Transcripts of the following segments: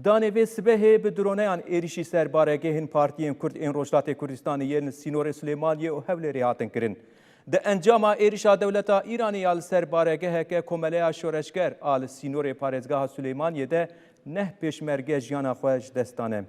Danê vê sibehê bi droneyan êrîşî ser baregehên partiyên Kurd ên Rojhilatê Kurdistanê yên li sînorê Silêmaniyê û Hewlêrê hatin kirin. Di encama êrîşa dewleta Îranê ya li ser baregeheke Komeleya Şoreşger a li sînorê parêzgeha Silêmaniyê de neh pêşmerge jiyana xwe ji dest dane.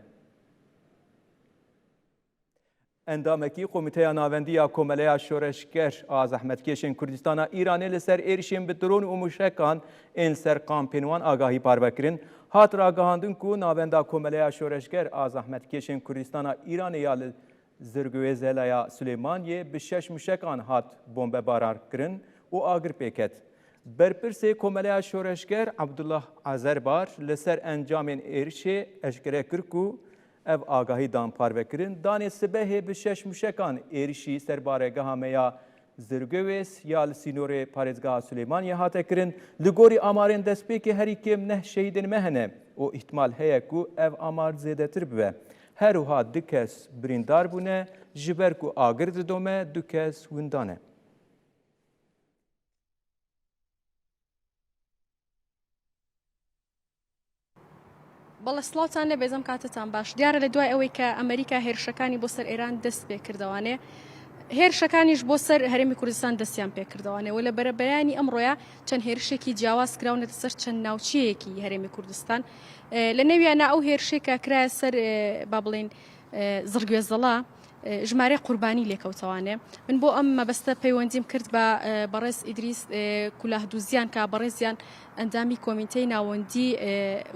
Endamekî Komîteya Navendî ya Komeleya Şoreşger a Zehmetkêşên Kurdistana Îranê li ser êrişên bi dron û mûşekan ên li ser kampên wan agahî parve kirin. Hat ragihandin ku Navenda Komeleya Şoreşger a Zehmetkêşên Kurdistana Îranê ya li Zirgwêzelaya Silêmaniyê bi şeş mûşekan hat bombebarankirin û agir pê ket. Berpirsê Komeleya Şoreşger Abdullah Azerbar li ser encamên êrişê eşkere kir ku Ev agahî dan parvekirin, danê sibehê bi şeş mûşekan êrişî ser baregeha me ya Zirgewês ya li sînorê parêzgeha Silêmaniyê hate kirin. Li gorî amarên destpêkê herî kêm neh şehîdên me hene û îhtimal heye ku ev amar zêdetir bibe. Her wiha du kes birîndar bûne, ji ber ku agir didome du kes winda ne. بەڵێ سڵاوتان لێ بێزم کاتتان باش دیارە لە دوای ئەوەی کە ئەمریکا هێرشەکانی بۆ سەر ئێران دەست پێ کردوانێ هێرشەکانیش بۆ سەر هەرێمی کوردستان دەستیان پێکردوانێ و لە بەرەبەیانی ئەمڕۆیە چەند هێرشێکی جیاواز کراونەتە سەر چەند ناوچەیەکی هەرێمی کوردستان لە نێویانە ئەو هێرشێکە کرایە سەر با بڵین زڕگوێزەڵا ژمارەی قوربانی لێکەوتەوانێ من بۆ ئەم مەبەستە پەیوەندیم کرد بە بەڕێز ئیدریس کولاهدوزیان کە بەڕێزیان ئەندامی کۆمیتەی ناوەندی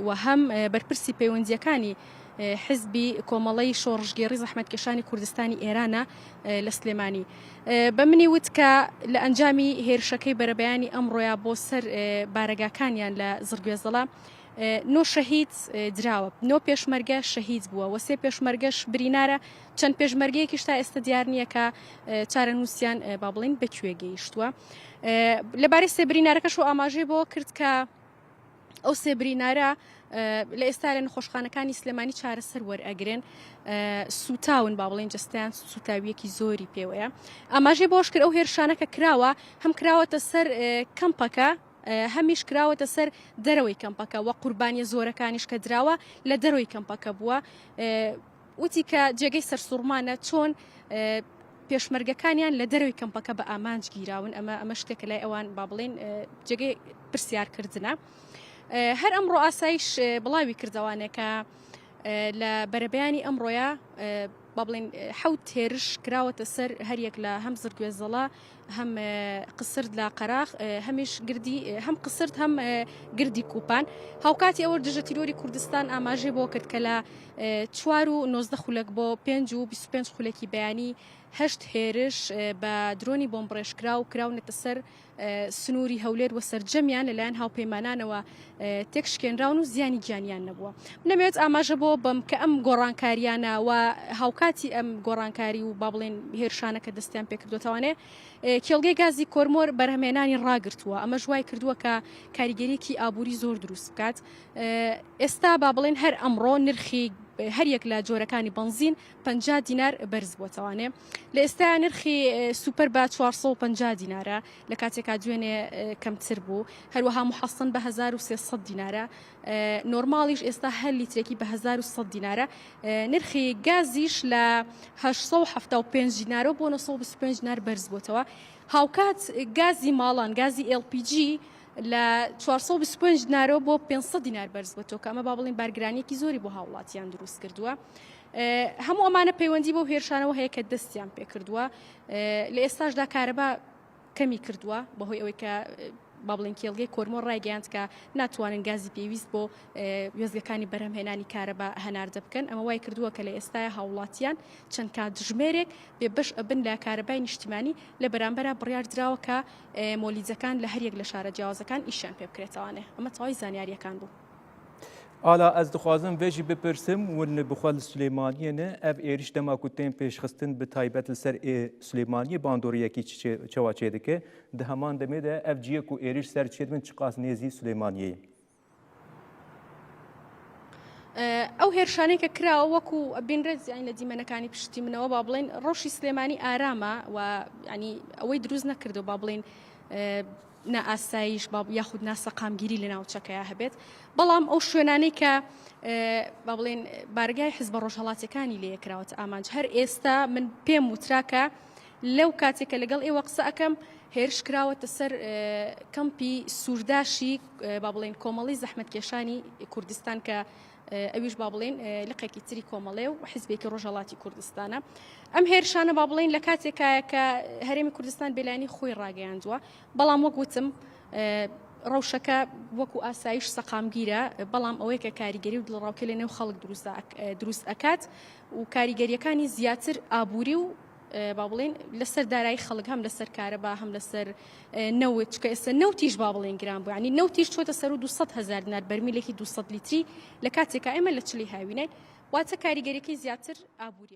و هەم بەرپرسی پەیوەندیەکانی حزبی کۆمەڵەی شۆڕشگێڕی زەحمەتکێشانی کوردستانی ئێرانە لە سلێمانی بە منی وت کە لە ئەنجامی هێرشەکەی بەرەبەیانی ئەمڕۆیا بۆ سەر بارەگاکانیان لە زڕگوێزەڵا نۆ شەهید دراوە، نۆ پێشمەرگە شەهید بووە و سێ پێشمەرگەش برینارە، چەند پێشمەرگەیەکیش تا ئێستا دیار نییە کە چارەنووسیان با بڵێین بە کوێ گەیشتووە. لەبارەی سێ برینارەکەش و ئاماژەی بۆ کرد کە ئەو سێ برینارە لە ئێستا لە نەخۆشخانەکانی سلێمانی چارەسەر وەرئەگرن سوتاون با بڵێن جستیان سوتاویەکی زۆری پێوەیە ئاماژەی بۆش کرد ئەو هێرشانە کە کراوە هەم کراوەتە سەر کەمپەکە هەمیش کراوەتە سەر دەرەوەی کەمپەکە وە قوربانیە زۆرەکانیش کە دراوە لە دەرەوەی کەمپەکە بووە وتی کە جێگەی سەرسوڕمانە چۆن پێشمەرگەکانیان لە دەرەوەی کەمپەکە بە ئامانج گیراون ئەمە ئەمە شتێکە لای ئەوان با بڵێن جێگەی پرسیارکردنە هەر ئەمڕۆ ئاسایش بڵاوی کردەوانێکە لە بەرەبەیانی ئەمڕۆیە با بڵێین حەوت هێرش کراوەتە سەر هەریەک لە هەم زرگوێزەڵە هەم قسرد لە قەراخ هەمیش گردی هەم قسرد هەم گردی کوپان هاوکاتی ئەوە دژە تیرۆری کوردستان ئاماژەی بۆ کرد کە لە چوار و 19 خولەک بۆ 5 و 25 خولەکی بەیانی هەشت هێرش بە درۆنی بۆمبڕێژکراو کراونەتە سەر سنووری هەولێر و سەرجەمیان لەلایەن هاوپەیمانانەوە تێکشکێنراون و زیانی گیانیان نەبووە. نەمەوێت ئاماژە بۆ بەم کە ئەم گۆڕانکاریانە و هاوکاتی ئەم گۆڕانکاری و با بڵێن هێرشانە کە دەستیان پێکردوتەوانێ کێڵگەی گازی کۆرمۆر بەرهەمێنانی ڕاگرتووە ئەمەش وای کردووە کە کاریگەریەکی ئابووری زۆر دروست بکات ئێستا با بڵێن هەر ئەمڕۆ نرخی هەریەک لە جۆرەکانی بەنزین 50 دینار بەرز بووەتەوانێ لە ئێستا نرخی سوپەر بە 450 دینارە لە کاتێکا دوێنێ کەمتر بوو هەروەها محەسن بە 1300 دینارە نۆرماڵیش ئێستا هەر لیترێکی بە 1100 دینارە نرخی گازیش لە 875 دینارەوە بۆ 925 دینار بەرز بووەتەوە هاوکات گازی ماڵان گازی LPG لە 425 دینارەوە بۆ 500 دینار بەرز بۆتەوە کە ئەمە با بڵێین بارگرانیەکی زۆری بۆ هاوڵاتیان دروست کردووە. هەموو ئەمانە پەیوەندی بەو هێرشانەوە هەیە کە دەستیان پێکردووە لە ئێستاشدا کارەبا کەمی کردووە بەهۆی ئەوەی کە با بڵێن کێڵگەی کۆرمۆر ڕایگەیاند کە ناتوانن گازی پێویست بۆ وێستگەکانی بەرهەمهێنانی کارەبا هەناردە بکەن ئەمە وای کردووە کە لە ئێستایا هاوڵاتیان چەند کاتژمێرێک بێ بەش ئەبن لە کارەبای نیشتیمانی لە بەرامبەرا بڕیار دراوە کە مۆلیدەکان لە هەریەک لە شارە جیاوازەکان ئیشیان پێ بکرێتەوانێ ئەمە تەواوی زانیاریەکان بوو. ئالا ez dixwazim vê jî bipirsim û li bixwe li Silêmaniyê ne ev êriş dema ku tên pêşxistin bi taybet li ser ê Silêmaniyê bandoriyekî çawa çêdike di heman demê de ev ciyê ku êriş ser çêdibin çiqas nêzî Silêmaniyê ye. ئەو هێرشانەی کە کراوە وەکو بینرێت یانی لە دیمەنەکانی پشتی منەوە با بڵێن ڕەوشی سلێمانی ئارامە و ینی ئەوەی دروست نەکردو با بڵێن. نائاسایش با یاخود ناسەقامگیری لە ناوچەکەیا هەبێت بەڵام ئەو شوێنانەی کە با بڵێن بارگای حزبە ڕۆژهەڵاتیەکانی لێ کراوەتە ئامانج هەر ئێستا من پێم وترا کە لەو کاتێک کە لەگەڵ ئێوە قسە ئەکەم هێرش کراوەتە سەر کەمپی سوورداشی با بڵێن کۆمەڵی زەحمەتکێشانی کوردستان کە ئەویش با بڵێین لقێکی تری کۆمەڵێ و حزبێکی ڕۆژهەڵاتی کوردستانە. ئەم هێرشانە با بڵێین لە کاتێکایە کە هەرێمی کوردستان بێلایەنی خۆی ڕاگەیاندووە، بەڵام وەک وتم ڕەوشەکە وەکو ئاسایش سەقامگیرە، بەڵام ئەوەیە کە کاریگەری و دڵەڕاوکێ لە نێو خەڵک دروست ئەکات و کاریگەریەکانی زیاتر ئابووری و با بڵێین لەسەر دارایی خەڵک هەم لەسەر کارەبا هەم لەسەر نەوت چکە ئێستا نەوتیش با بڵێن گران بوو ینی نەوتیش چۆتە سەر و 200 هزار دینار بەرمیلێکی 200 لیتری لە کاتێکا ئێمە لە چلی هاوینین واتە کاریگەریەکەی زیاتر ئابووریە.